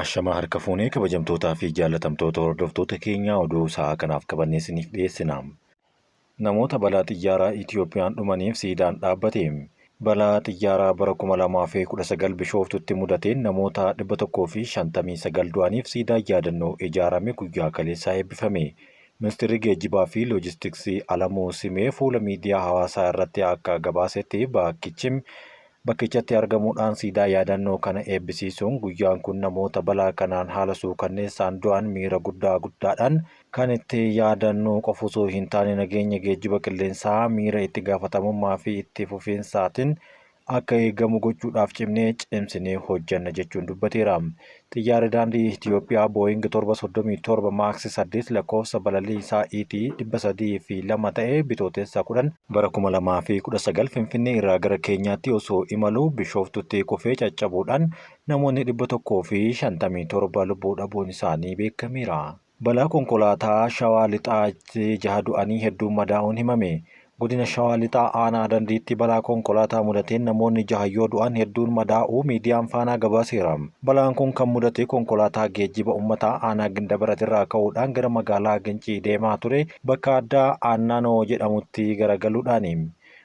Ashamaa harka fuunee kabajamtootaa fi jaallatamtoota hordoftoota keenyaa, oduu sa'aa kanaaf qabannee isiniif dhiyeessina. Namoota balaa xiyyaaraa Itiyoophiyaan dhumaniif siidaan dhaabbate. Balaa xiyyaaraa bara 2019 Bishooftutti mudateen namoota 159 du'aniif siidaan yaadannoo ijaarame guyyaa kaleessaa eebbifame. Ministeerri Geejjibaa fi Loojistiksii Alamuu Simee fuula miidiyaa hawaasaa irratti akka gabaasetti, bakkichi bakkichatti argamuudhaan siidaa yaadannoo kana eebbisiisuun, guyyaan kun namoota balaa kanaan haala suukanneessaan du'an miira guddaa guddaadhaan kan itti yaadannu qofa osoo hin taane, nageenya geejjiba qilleensaa miira itti gaafatamummaa fi itti fufiinsaatiin akka eegamu gochuudhaaf cimnee cimsinee hojjanna jechuun dubbateera. Xiyyaarri daandii Itiyoophiyaa Booying 737 Max 8 lakkoofsa balalii isaa ET 302 ta'e Bitootessa 10 bara 2019 Finfinnee irraa gara Keenyaatti osoo imaluu Bishooftutti kufee caccabuudhaan namoonni 157 lubbuu dhabuun isaanii beekameera. Balaa konkolaataa Shawaa Lixaatti jaha du'anii hedduun madaa'uun himame. Godina Shawaa Lixaa Aanaa Dandiitti balaa konkolaataa mudateen namoonni jaha yoo du'an hedduun madaa'uu miidiyaan Faanaa gabaaseera. Balaan kun kan mudate konkolaataa geejjiba ummataa Aanaa Gindabarat irraa ka'uudhaan gara magaalaa Gincii deemaa ture bakka addaa Aannanoo jedhamutti garagaluudhaani.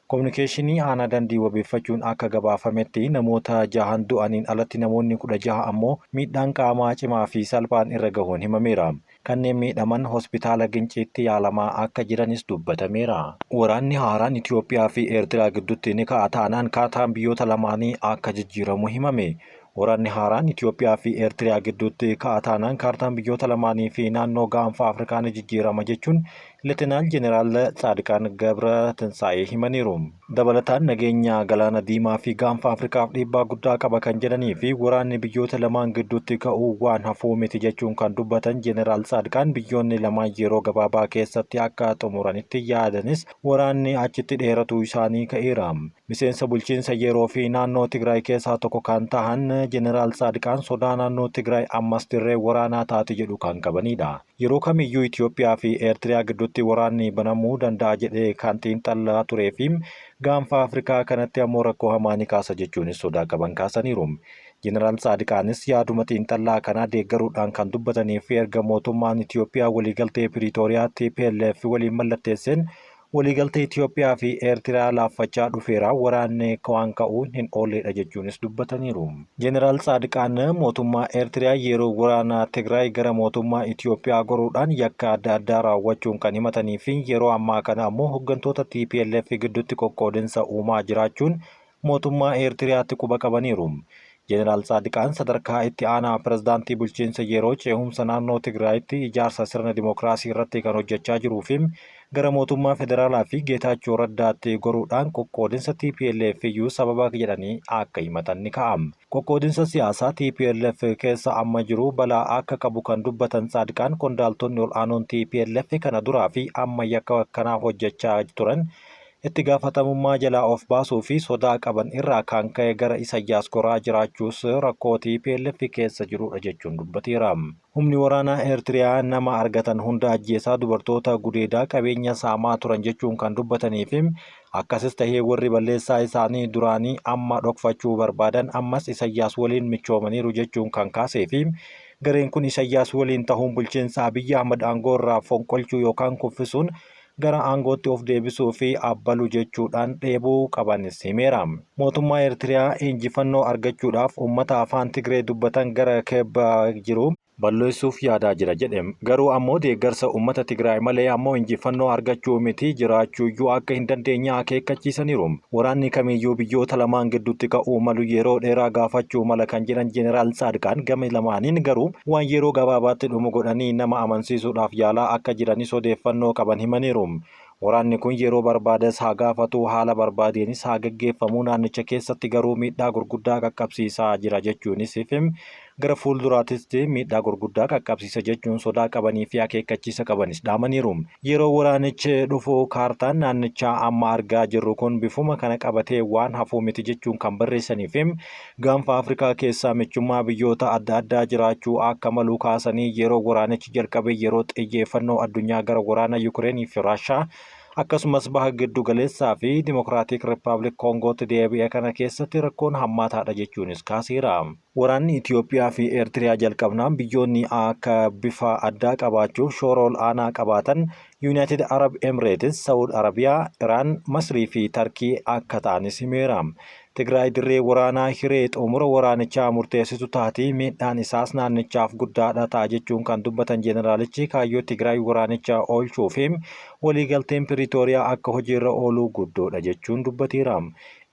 Kominikeeshinii Aanaa Dandii wabeeffachuun akka gabaafametti, namoota jahan du'aniin alatti namoonni 16 ammoo miidhaan qaamaa cimaa fi salphaan irra gahuun himameera. Kanneen miidhaman Hospitaala Ginciitti yaalamaa akka jiranis dubbatameera. Waraanni haaraan Itoophiyaa fi Eertiraa gidduutti ni ka'a taanaan kaartaan biyyoota lamaanii akka jijjiiramu himame. Waraanni haaraan Itoophiyaa fi Eertiriyaa gidduutti ka'a taanaan kaartaan biyyoota lamaanii fi naannoo gaanfa Afrikaa ni jijjiirama jechuun Letenaal Jeneraal Tsaadqaan Gabra Tinsaa'ee himaniiru. Dabalataan nageenya Galaana Diimaa fi gaanfa Afrikaaf dhiibbaa guddaa qaba kan jedhanii fi waraanni biyyoota lamaan gidduutti ka'uu waan hafuu miti jechuun kan dubbatan Jeneraal Tsaadqaan, biyyoonni lamaan yeroo gabaabaa keessatti akka xumuranitti yaadanis waraanni achitti dheeratuu isaanii ka'eera. Miseensa bulchiinsa yeroo fi naannoo Tigraay keessaa tokko kan tahan Jeneraal Tsaadqaan sodaa naannoo Tigraay ammas dirree waraanaa taati jedhu kan qabanidha. Yeroo kamiyyuu Itoophiyaa fi Eertiriyaa gidduutti waraanni banamuu danda'a jedhee kan xiinxalaa turee fi gaanfa Afrikaa kanatti ammoo rakkoo hamaa ni kaasa jechuunis sodaa qaban kaasaniiru. Jeneraal Tsaadqaanis yaaduma xiinxallaa kanaa deeggaruudhaan kan dubbatanii fi erga mootummaan Itoophiyaa waliigaltee Piriitooriyaa tplf waliin mallatteesseen waliigaltee Itoophiyaa fi Eertiraa laaffachaa dhufeera, waraanni waan ka'uu hin oolleedha jechuunis dubbataniiru. Jeneraal Tsaadqaan mootummaa Eertiriyaa yeroo waraana Tigraay gara mootummaa Itoophiyaa goruudhaan yakka adda addaa raawwachuun kan himatanii fi yeroo ammaa kana ammoo hoggantoota tplf gidduutti qoqqoodinsa uumaa jiraachuun mootummaa Eertiriyaatti quba qabaniiru. Jeneraal Tsaadiqaan sadarkaa itti aanaa pirezidaantii bulchiinsa yeroo ceehumsa naannoo Tigraayitti ijaarsa sirna dimookiraasii irratti kan hojjechaa jiruu fi gara mootummaa federaalaa fi Geetaachoo Raddaatti goruudhaan qoqqoodinsa tplf iyyuu sababa jedhanii akka himatan ni ka'a. Qoqqoodinsa siyaasaa tplf keessa amma jiru balaa akka qabu kan dubbatan Tsaadqaan, qondaaltonni ol'aanoon tplf kana duraa fi amma yakka akkanaa hojjechaa turan itti gaafatamummaa jalaa of baasuu fi sodaa qaban irraa kan ka'e gara Isayyaas goraa jiraachuus rakkoo tplf keessa jiruudha jechuun dubbateera. Humni waraanaa Eertiriyaa nama argatan hunda ajjeesaa, dubartoota gudeedaa, qabeenya saamaa turan jechuun kan dubbatanii fi akkasis tahee warri balleessaa isaanii duraanii amma dhokfachuu barbaadan ammas Isayyaas waliin michoomaniiru jechuun kan kaasee fi gareen kun Isayyaas waliin tahuun bulchiinsa Abiyyi Ahmad aangoo irraa fonqolchuu yookaan kuffisuun gara aangootti of deebisuu fi abbalu jechuudhaan dheebuu qabanis himeera. Mootummaa Eertiriyaa injifannoo argachuudhaaf ummata afaan Tigree dubbatan gara kibba jiru balleessuuf yaadaa jira jedhe. Garuu ammoo deeggarsa ummata Tigraay malee ammoo injifannoo argachuu miti jiraachuuyyuu akka hin dandeenye akeekkachiisaniiru. Waraanni kamiyyuu biyyoota lamaan gidduutti ka'uu malu yeroo dheeraa gaafachuu mala kan jedhan Jeneraal Tsaadqaan, gama lamaaniin garuu waan yeroo gabaabaatti dhumu godhanii nama amansiisuudhaaf yaalaa akka jiranis odeeffannoo qaban himaniiru. Waraanni kun yeroo barbaades haa gaafatu, haala barbaadeenis haa gaggeeffamu, naannicha keessatti garuu miidhaa gurguddaa qaqqabsiisaa jira jechuunis fi gara fuulduraatis miidhaa gurguddaa qaqqabsiisa jechuun sodaa qabanii fi akeekkachiisa qabanis dhaamaniiru. Yeroo waraanichi dhufu kaartaan naannichaa amma argaa jirru kun bifuma kana qabatee waan hafuu miti jechuun kan barreessanii fi gaanfa Afrikaa keessaa michummaa biyyoota adda addaa jiraachuu akka malu kaasanii, yeroo waraanichi jalqabe yeroo xiyyeeffannoo addunyaa gara waraana Yukireenii fi Raashaa Akkasumas Baha Giddu Galeessaa fi Dimokiraatik Rippaabilik Koongootti deebi'e kana keessatti rakkoon hammaataadha jechuunis kaaseera. Waraanni Itoophiyaa fi Eertiriyaa jalqabnaan biyyoonni akka bifa addaa qabaachuuf shoora ol'aanaa qabaatan Yunaayitid Arab Emireetis, Sa'ud Arabiyaa, Iraan, Masrii fi Tarkii akka ta'anis himeera. Tigraay dirree waraanaa hiree xumura waraanichaa murteessitu taati, miidhaan isaas naannichaaf guddaadha ta'a jechuun kan dubbatan Jeneraalichi kaayyoo Tigraay waraanicha oolchuu fi waliigalteen Piriitooriyaa akka hojiirra ooluu guddoodha jechuun dubbateera.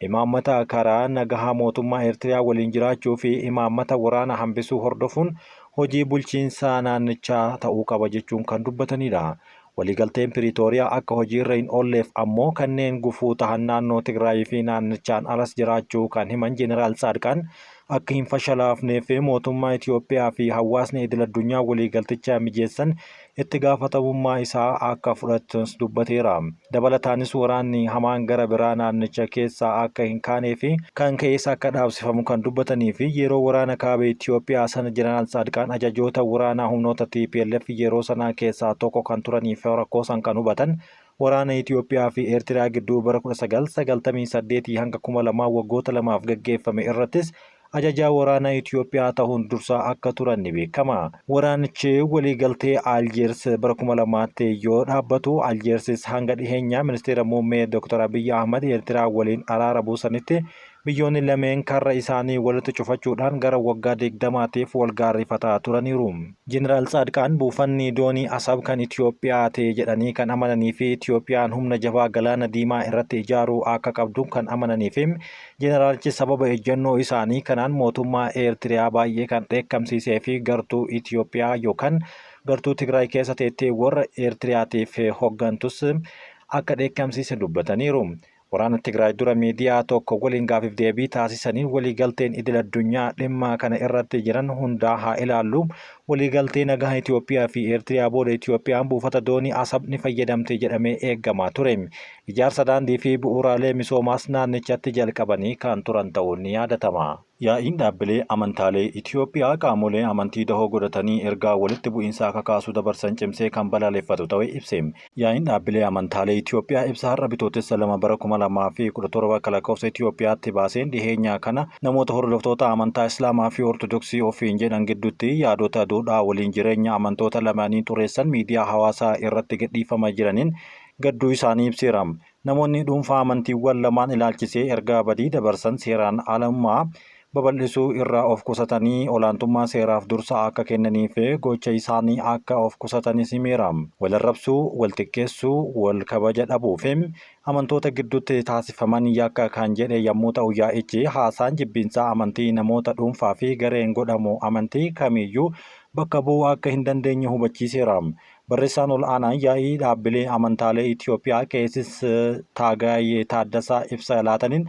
Imaammata karaa nagahaa mootummaa Eertiriyaa waliin jiraachuu fi imaammata waraana hambisuu hordofuun hojii bulchiinsa naannichaa ta'uu qaba jechuun kan dubbatanidha. Waliigalteen Piriitooriyaa akka hojiirra hin oolleef ammoo kanneen gufuu tahan naannoo Tigraayii fi naannichaan alas jiraachuu kan himan Jeneraal Tsaadqaan, akka hin fashalaafneef mootummaa Itoophiyaa fi hawaasni idil-addunyaa waliigalticha mijeessan itti gaafatamummaa isaa akka fudhatans dubbateera. Dabalataanis waraanni hamaan gara biraa naannicha keessaa akka hin kaanee fi kan ka'es akka dhaabsifamu kan dubbatanii fi yeroo waraana kaaba Itoophiyaa sana Jeneraal Tsaadqaan ajajoota waraanaa humnoota tplf yeroo sanaa keessaa tokko kan turanii fi rakkoo san kan hubatan waraana Itoophiyaa fi Eertiraa gidduu bara 1998 hanga 2000 waggoota lamaaf gaggeeffame irrattis ajajaa waraanaa Itoophiyaa tahuun dursaa akka turan ni beekama. Waraanichi waliigaltee Aljeers bara 2000tti yoo dhaabbatu, Aljeersis hanga dhiheenya Ministeera Muummee Dr. Abiyyi Ahmad Eertiraa waliin araara buusanitti biyyoonni lameen karra isaanii walitti cufachuudhaan gara waggaa 20tiif wal gaarrifataa turaniiru. Jeneraal Tsaadqaan buufanni doonii Asab kan Itoophiyaa ti jedhanii kan amananii fi Itoophiyaan humna jabaa Galaana Diimaa irratti ijaaruu akka qabdu kan amananii fi Jeneraalichi sababa ejjennoo isaanii kanaan mootummaa Eertiriyaa baay'ee kan dheekkamsiisee fi gartuu Itoophiyaa yookaan gartuu Tigraay keessa teettee warra Eertiriyaatiif hoggantus akka dheekkamsiise dubbataniiru. Waraana Tigraay dura miidiyaa tokko waliin gaafiif deebii taasisaniin waliigalteen idil-addunyaa dhimma kana irratti jiran hundaa haa ilaallu, waliigaltee nagaha Itoophiyaa fi Eertiriyaa booda Itoophiyaan buufata doonii Asab ni fayyadamti jedhamee eegamaa ture. Ijaarsa daandii fi bu'uuraalee misoomaas naannichatti jalqabanii kan turan ta'uun ni yaadatama. Yaa'iin Dhaabbilee Amantaalee Itiyoophiyaa qaamolee amantii dahoo godhatanii ergaa walitti bu'iinsaa kakaasu dabarsan cimsee kan balaaleffatu ta'uu ibse. Yaa'iin Dhaabbilee Amantaalee Itiyoophiyaa ibsa har'a Bitootessa 2 bara 2017 akka lakkoofsa Itiyoophiyaatti baaseen dhiheenya kana namoota hordoftoota amantaa Islaamaa fi Ortodoksii ofiin jedhan gidduutti yaadota duudhaa waliin jireenya amantoota lamaanii xureessan miidiyaa hawaasaa irratti gadhiifama jiraniin gadduu isaanii ibseera. Namoonni dhuunfaa amantiiwwan lamaan ilaalchisee ergaa badii dabarsan seeraan alummaa babal'isuu irraa of qusatanii olaantummaa seeraaf dursa akka kennanii fi gocha isaanii akka of qusatanis himeera. Wal arrabsuu, wal xiqqeessuu, wal kabaja dhabuu fi amantoota gidduutti taasifaman yakka kan jedhe yammuu ta'u yaa'ichi haasaan jibbiinsaa amantii namoota dhuunfaa fi gareen godhamu amantii kamiiyyuu bakka bu'uu akka hin dandeenye hubachiiseera. Barreessaan ol aanaan yaa'ii dhaabbilee amantaalee Itiyoophiyaa Qeesis Taagaay Taaddasaa ibsa laataniin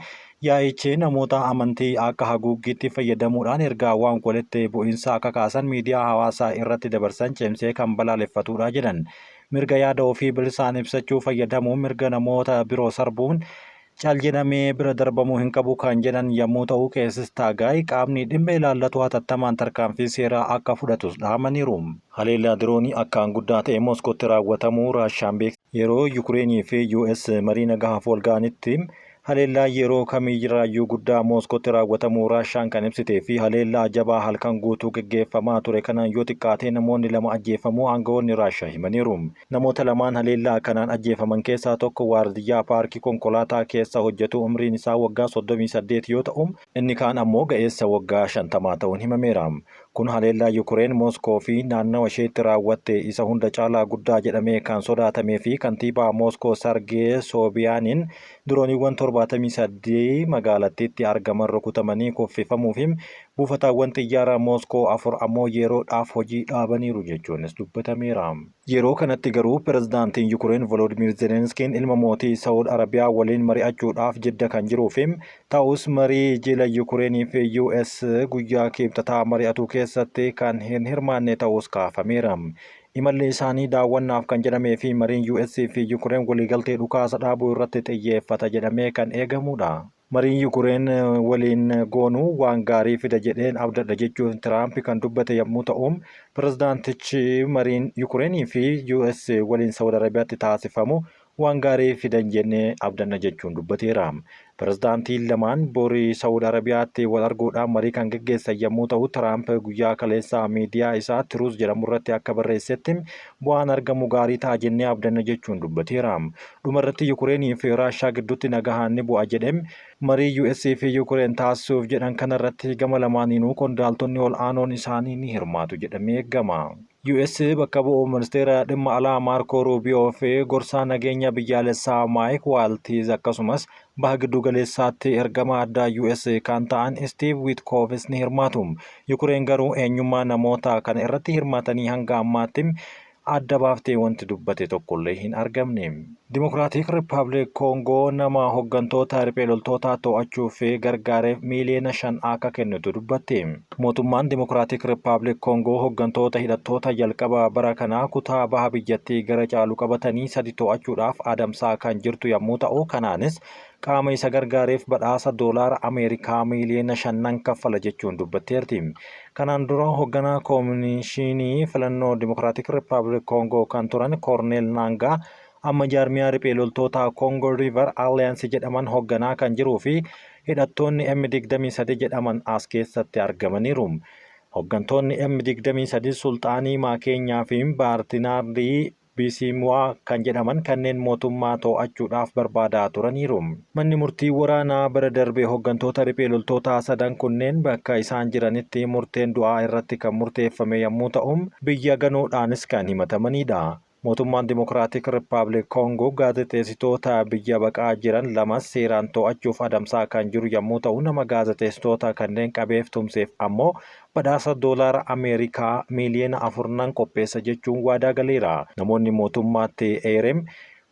yaa'ichi namoota amantii akka haguuggiitti fayyadamuudhaan ergaawwan walitti bu'insaa kakaasan miidiyaa hawaasaa irratti dabarsan cimsee kan balaaleffatudha jedhan. Mirga yaada ofii bilisaan ibsachuu fayyadamuun mirga namoota biroo sarbuun cal jedhamee bira darbamuu hin qabu kan jedhan yammuu ta'u Qeesis Taagaay qaamni dhimma ilaallatu hatattamaan tarkaanfii seeraa akka fudhatus dhaamaniiru. Haleellaa diroonii akkaan guddaa ta'e Mooskootti raawwatamuu Raashaan beeksiste. Yeroo Yukireenii fi US marii nagahaaf walga'anitti haleellaa yeroo kamiirraayyuu guddaa Mooskootti raawwatamuu Raashaan kan ibsitee fi haleellaa jabaa halkan guutuu geggeeffamaa ture kanaan yoo xiqqaate namoonni 2 ajjeefamuu aanga'oonni Raashaa himaniiru. Namoota lamaan haleellaa kanaan ajjeefaman keessaa tokko waardiyyaa paarkii konkolaataa keessa hojjetu umriin isaa waggaa 38 yoo ta'u, inni kaan ammoo ga'eessa waggaa 50 ta'uun himameera. Kun haleellaa Yukireen Mooskoo fi naannawa isheetti raawwatte isa hunda caalaa guddaa jedhamee kan sodaatamee fi kantiibaa Mooskoo Sargee Soobiyaaniin dirooniiwwan 73 magaalattiitti argaman rukutamanii kuffifamuu fi buufataawwan xiyyaaraa Mooskoo 4 ammoo yeroodhaaf hojii dhaabaniiru jechuunis dubbatameera. Yeroo kanatti garuu Pirezidaantiin Yukureen Voloodmiir Zelenskiin ilma mootii Sa'ud Arabiyaa waliin mari'achuudhaaf Jidda kan jiruu fi ta'us marii jila Yukureenii fi US guyyaa Kiibxataa mari'atu keessatti kan hin hirmaanne ta'uus kaafameera. Imalli isaanii daawwannaaf kan jedhamee fi mariin US fi Yukureen waliigaltee dhukaasa dhaabuu irratti xiyyeeffata jedhamee kan eegamuudha. Mariin Yukureen waliin goonu waan gaarii fida jedheen abdadha jechuun Tiraamp kan dubbate yammuu ta'u, pirezidaantichi mariin Yukureenii fi US waliin Sa'ud Arabiyaatti taasifamu waan gaarii fidan jennee abdanna jechuun dubbateera. Pirezidaantiin lamaan borii Saawud Arabiyaatti wal arguudhaan marii kan geggeessan yommuu ta'u, Tiraamp guyyaa kaleessaa miidiyaa isaa Truth jedhamu irratti akka barreessetti bu'aan argamu gaarii ta'a jennee abdanna jechuun dubbateera. Dhumarratti Yukureenii fi Raashaa gidduutti nagahaan ni bu'a jedhe. Marii US fi Yukureen taasisuuf jedhan kanarratti gama lamaaniinuu qondaaltonni ol aanoon isaanii ni hirmaatu jedhamee eegama. US bakka bu'u ministeera dhimma alaa Maarkoo Ruubiyoo fi gorsaa nageenya biyyaalessaa Maayik Waaltiz, akkasumas baha giddu galeessaatti ergama addaa US kan ta'an Steve Witkoofis ni hirmaatu. Yukureen garuu eenyummaa namoota kana irratti hirmaatanii hanga ammaatti adda baaftee wanti dubbate tokkollee hin argamne. Dimokiraatik Rippaabilik Koongoo nama hooggantoota riphee loltootaa to'achuuf gargaareef miiliyoona 5 akka kennitu dubbatte. Mootummaan Dimokiraatik Rippaabilik Koongoo hooggantoota hidhattoota jalqaba bara kanaa kutaa baha biyyattii gara caalu qabatanii sadi to'achuudhaaf adamsaa kan jirtu yommuu ta'u, kanaanis qaama isa gargaareef badhaasa doolaara Ameerikaa miiliyoona 5 kaffala jechuun dubbatteerti. Kanaan dura hoogganaa koomishinii filannoo Dimokiraatik Rippaabilik Koongoo kan turan Koorneel Naangaa amma jaarmiyaa riphee loltoota Koongoo River Alliance jedhaman hoogganaa kan jiruu fi hidhattoonni M23 jedhaman as keessatti argamaniiru. Hooggantoonni M23 Sulxaanii Maakeenyaa fi Baartinaardii Bisimwaa kan jedhaman kanneen mootummaa to'achuudhaaf barbaadaa turaniiru. Manni murtii waraanaa bara darbe hooggantoota riphee loltootaa sadan kunneen bakka isaan jiranitti murteen du'aa irratti kan murteeffame yommuu ta'u, biyya ganuudhaanis kan himatamanidha. Mootummaan Dimokiraatik Rippaabilik Koongoo gaazexeessitoota biyya baqaa jiran lamas seeraan to'achuuf adamsaa kan jiru yommuu ta'u, nama gaazexeessitoota kanneen qabeef tumseef ammoo badhaasa doolaara Ameerikaa miiliyoona 4 qopheessa jechuun waadaa galeera. Namoonni mootummaatti eerem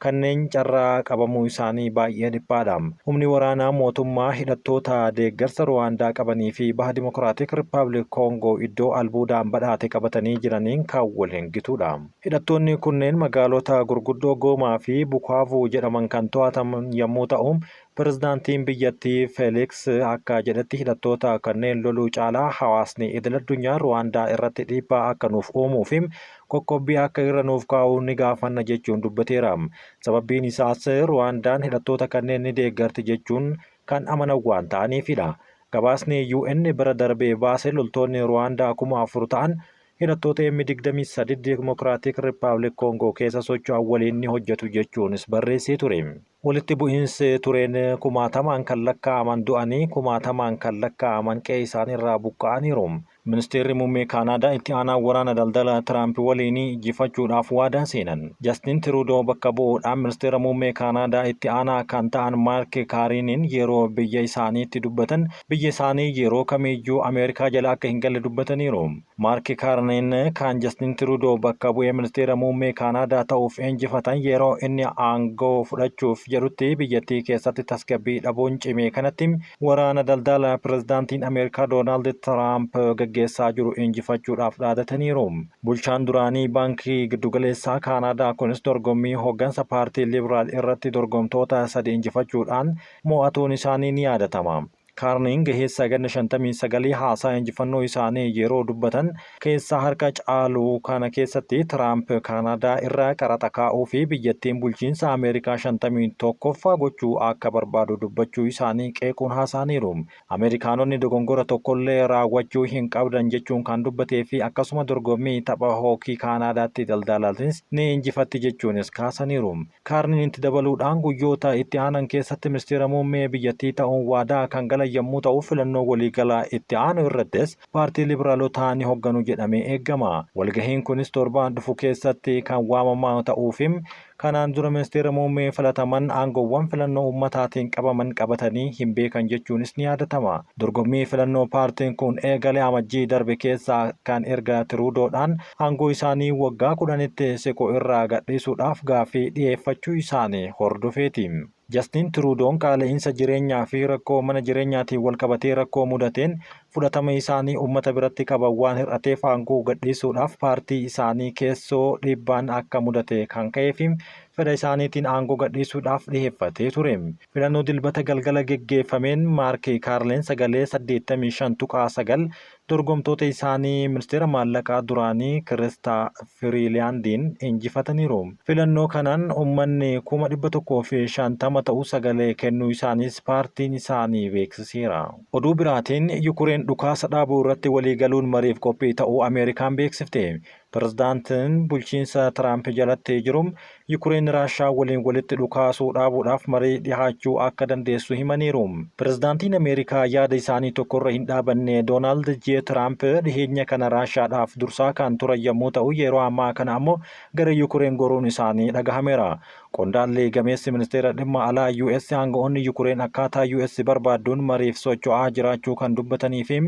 kanneen carraa qabamuu isaanii baay'ee dhiphaadha. Humni waraanaa mootummaa hidhattoota deeggarsa Ruwaandaa qabanii fi baha Dimokiraatik Rippaabilik Koongoo iddoo albuudaan badhaate qabatanii jiraniin kan wal hin gitudha. Hidhattoonni kunneen magaalota gurguddoo Goomaa fi Bukaavuu jedhaman kan to'ataman yommuu ta'u, pirezidaantiin biyyattii Feeliks akka jedhetti hidhattoota kanneen loluu caalaa hawaasni idil addunyaa Ruwaandaa irratti dhiibbaa akka nuuf uumuu fi qoqqobbii akka irra nuuf kaa'u ni gaafanna jechuun dubbateera. Sababbiin isaas Ruwaandaan hidhattoota kanneen ni deeggarti jechuun kan amanan waan ta'aniifidha. Gabaasni UN bara darbee baase loltoonni Ruwaandaa 4,000 ta'an hidhattoota M23 Dimokiraatik Rippaabilik Koongoo keessa socho'an waliin ni hojjetu jechuunis barreessee ture. Walitti bu'iinsi tureen kumaatamaan kan lakkaa'aman du'anii, kumaatamaan kan lakkaa'aman qe'ee isaaniirraa buqqa'aniiru. Ministeerri muummee Kaanaadaa itti aanaa waraana daldala Tiraamp waliin injifachuudhaaf waadaa seenan. Jastin Tiruudoo bakka bu'uudhaan ministeera muummee Kaanaadaa itti aanaa kan ta'an Maark Kaariiniin yeroo biyya isaaniitti dubbatan biyya isaanii yeroo kamiiyyuu Ameerikaa jala akka hin galle dubbataniiru. Maark Kaarniin kan Jastin Tiruudoo bakka bu'ee ministeera muummee Kaanaadaa ta'uuf injifatan yeroo inni aangoo fudhachuuf jedhutti biyyattii keessatti tasgabbii dhabuun cimee kanatti waraana daldala pirezidaantiin Ameerikaa Doonaald Tiraamp gaggeessaa jiru injifachuudhaaf dhaadataniiru. Bulchaan duraanii baankii giddugaleessaa Kaanaadaa kunis dorgommii hooggansa paartii Libiraal irratti dorgomtoota sadi injifachuudhaan mo'atuun isaanii ni yaadatama. Kaarniin gaheessa ganna 59 haasaa injifannoo isaanii yeroo dubbatan keessaa harka caalu kana keessatti Tiraamp Kaanaadaa irraa qaraxa kaa'uu fi biyyattiin bulchiinsa Ameerikaa 51ffaa gochuu akka barbaadu dubbachuu isaanii qeequun haasa'aniiru. Ameerikaanonni dogongora tokkollee raawwachuu hin qabdan jechuun kan dubbatee fi akkasuma dorgommii tapha hookii Kaanaadaatti daldalaanis ni injifatti jechuunis kaasaniiru. Kaarniin itti dabaluudhaan guyyoota itti aanan keessatti ministeera muummee biyyattii ta'uun waadaa kan galan yommuu ta'u, filannoo waliigalaa itti aanu irrattis paartii liberaalotaa ni hoogganu jedhamee eegama. Walgahiin kunis torbaan dhufu keessatti kan waamamaa ta'uu fi kanaan dura ministeera muummee filataman aangoowwan filannoo uummataatiin qabaman qabatanii hin beekan jechuunis ni yaadatama. Dorgommii filannoo paartiin kun eegale amajjii darbe keessaa kan erga Tiruudoodhaan aangoo isaanii waggaa 10tti siqu irraa gadhiisuudhaaf gaaffii dhiyeeffachuu isaanii hordofeeti. Jastiin Tiruudoon qaala'insa jireenyaa fi rakkoo mana jireenyaatiin walqabatee rakkoo mudateen fudhatama isaanii uummata biratti qaban waan hir'ateef aangoo gadhiisuudhaaf paartii isaanii keessoo dhiibbaan akka mudate kan ka'ee fi fedha isaaniitiin aangoo gadhiisuudhaaf dhiheeffatee ture. Filannoo Dilbata galgala geggeeffameen Maark Kaarleen sagalee 85.9 dorgomtoota isaanii ministeera maallaqaa duraanii Kiristaa Firiiliyaandiin injifataniiru. Filannoo kanaan uummanni 150,000 ta'u sagalee kennuu isaaniis paartiin isaanii beeksiseera. Oduu biraatiin, Yukureen dhukaasa dhaabuu irratti waliigaluun mariif qophii ta'uu Ameerikaan beeksifte. Pirezidaantiin bulchiinsa Tiraamp jalatti jiru Yukureen Raashaa waliin walitti dhukaasuu dhaabuudhaaf marii dhihaachuu akka dandeessu himaniiru. Pirezidaantiin Ameerikaa yaada isaanii tokkorra hin dhaabanne Doonaald J. Tiraamp dhiheenya kana Raashaadhaaf dursaa kan turan yommuu ta'u, yeroo ammaa kana ammoo gara Yukureen goruun isaanii dhagahameera. Qondaalli gameessi ministeera dhimma alaa US aanga'oonni Yukureen akkaataa US barbaadduun mariif socho'aa jiraachuu kan dubbatanii fi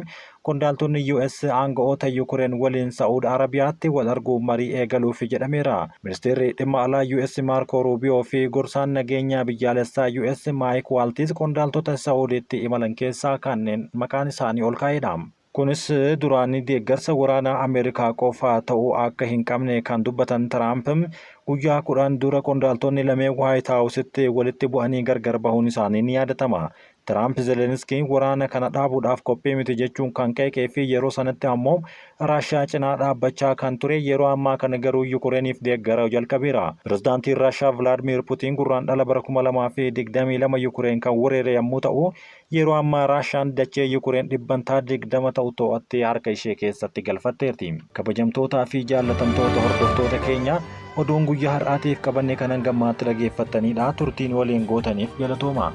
qondaaltonni US aanga'oota Yukureen waliin Sa'uud Arabiyaatti wal arguun marii eegaluuf jedhameera. Ministeerri dhimma alaa US Maarko Ruubiyoo fi gorsaan nageenyaa biyyaalessaa US Maayik Waaltiz qondaaltota Sa'uudiitti imalan keessaa kanneen maqaan isaanii ol ka'edha. Kunis duraanii deeggarsa waraanaa Ameerikaa qofa ta'uu akka hin qabne kan dubbatan Tiraamp, guyyaa 10 dura qondaaltonni lameen Waayit Haawusitti walitti bu'anii gargar bahuun isaanii ni yaadatama. Tiraamp Zelenskiin waraana kana dhaabuudhaaf qophii miti jechuun kan qeeqee fi yeroo sanatti ammoo Raashiyaa cinaa dhaabbachaa kan ture, yeroo ammaa kana garuu Yukureeniif deeggara jalqabeera. Pirezidaantiin Raashiyaa Vilaadimiir Putiin Gurraandhala bara 2022 Yukureen kan weerare yommuu ta'u, yeroo ammaa Raashiyaan dachee Yukureen dhibbantaa 20 ta'u to'attee harka ishee keessatti galfatteerti. Kabajamtootaa fi jaallatamtoota hordoftoota keenya, oduun guyyaa har'aatiif qabanne kanan gammaatti dhageeffattanidha. Turtiin waliin gootaniif galatooma.